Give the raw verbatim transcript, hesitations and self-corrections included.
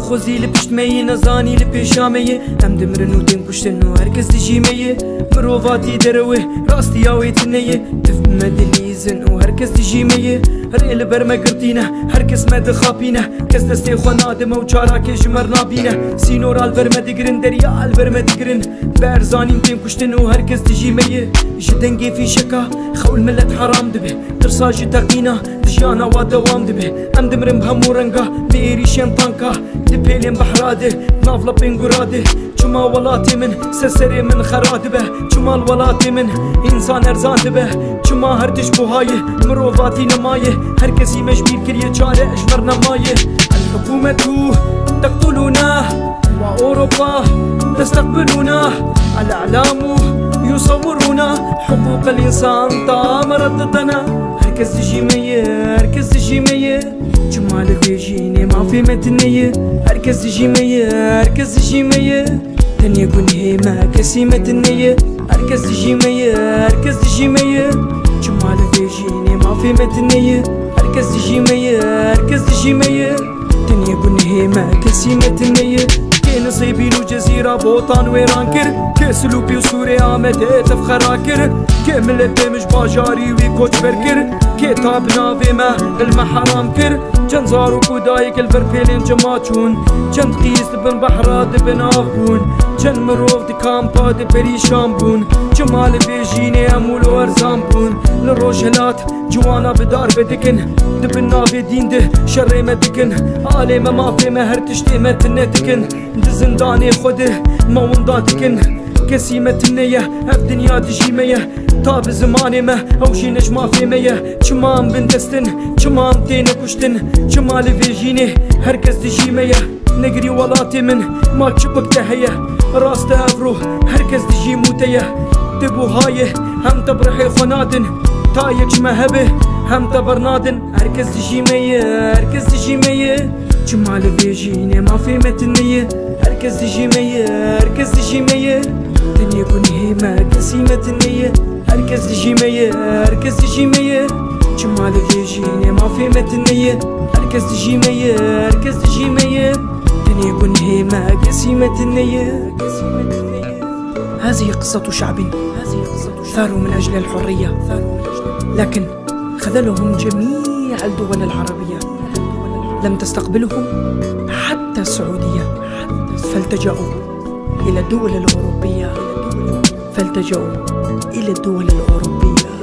Xwezî li pişt me yî, nezanî li pêşa me yî. Em dimirin û tên kuştin û her kes dijî me yî. Mirovatî derewê, rastiya wê tune ye. Tiv me dilîzin û her kes dijî me yî. Rê li ber me girtîne, her kes me dixapîne. Kes destê xwe nadime û çarakê ji me r nabîne. Sînora li ber me digirin, derya li ber me digirin. Ber zanîn tên kuştin û her kes dijî me yî. Ji dengê fîşeka xewl milet heram dibe. Tirsa ji teqîna di jiyana wa dewam dibe. Em dimirin bi hemû renga, bi êrîşên tanka. Di pêlên behra de, nav lepên gura de. Çima welatê min ser serê min xera dibe? Çima li welatê min însan erzan dibe? Çima her tişt buha ye, mirovatî nemaye? Her kesî me ji bîr kiriye, çare ji me r nemaye. الحكومة تقتلنا وأوروبا تستقبلنا. الإعلام يصورنا. حقوق الإنسان تامرت ضدنا. Her kes dijî me ye, her kes dijî me ye. Çima li vê jînê mafê me tune ye? Her kes dijî me ye, her kes dijî me ye. Tenê gunhê me kesî me tune ye. Her kes dijî me ye, her kes dijî me ye. Çima li vê jînê mafê me tune ye? Her kes dijî me ye, her kes dijî me ye. Tenê gunhê me kesî me tune ye. Kê Nisêbîn û Cezîra botan wêran kir? Kê Silûpî û Sûrê Amedê tev xera kir? Kê miletê min ji bajarî wî koçber kir? Kê ta bi navê me hilme heram kir? Çend zarok û dayik li ber pêlên cema çûn? Çend qîz di bin behra di bin av bûn? Çend mirov di kampa di perîşan bûn? Çima li vê jînê em wilo erzan bûn? Li Rojhilat ciwana bi darbe dikin. Di bin navê dîn de şerê me dikin. Alê me, mafê me, her tiştê me tune dikin. Di zindanê xwe de me winda dikin. Kesî me tune ye, ev dinya dijî me ye. Ta bi zimanê me, ew jî ne ji mafê me ye. Çima em bindest in, çima em têne kuştin? Çima li vê jînê her kes dijî me ye? Negirî welatê min, ma çi bik te heye? Rast e evro, her kes dijî mû te ye. Di buha ye, hem te bi rihê xwe nadin. Ta yek ji me hebe, hem te bernadin. Her kes dijî me ye, her kes dijî me ye. Çima li vê jînê mafê me tune ye? Her kes dijî me ye, her kes dijî me ye. Tenê gunhê me kesî me tune ye. Her kes dijî me ye, her kes dijî me ye. Çima li vê jînê mafê me tune ye? Her kes dijî me ye, her kes dijî me ye. Tenê gunhê me kesî me tune ye. هذه قصة شعب ثاروا من أجل الحرية، لكن خذلهم جميع الدول العربية، لم تستقبلهم حتى السعودية، فالتجأوا إلى الدول الأوروبية، فالتجأوا إلى الدول الأوروبية.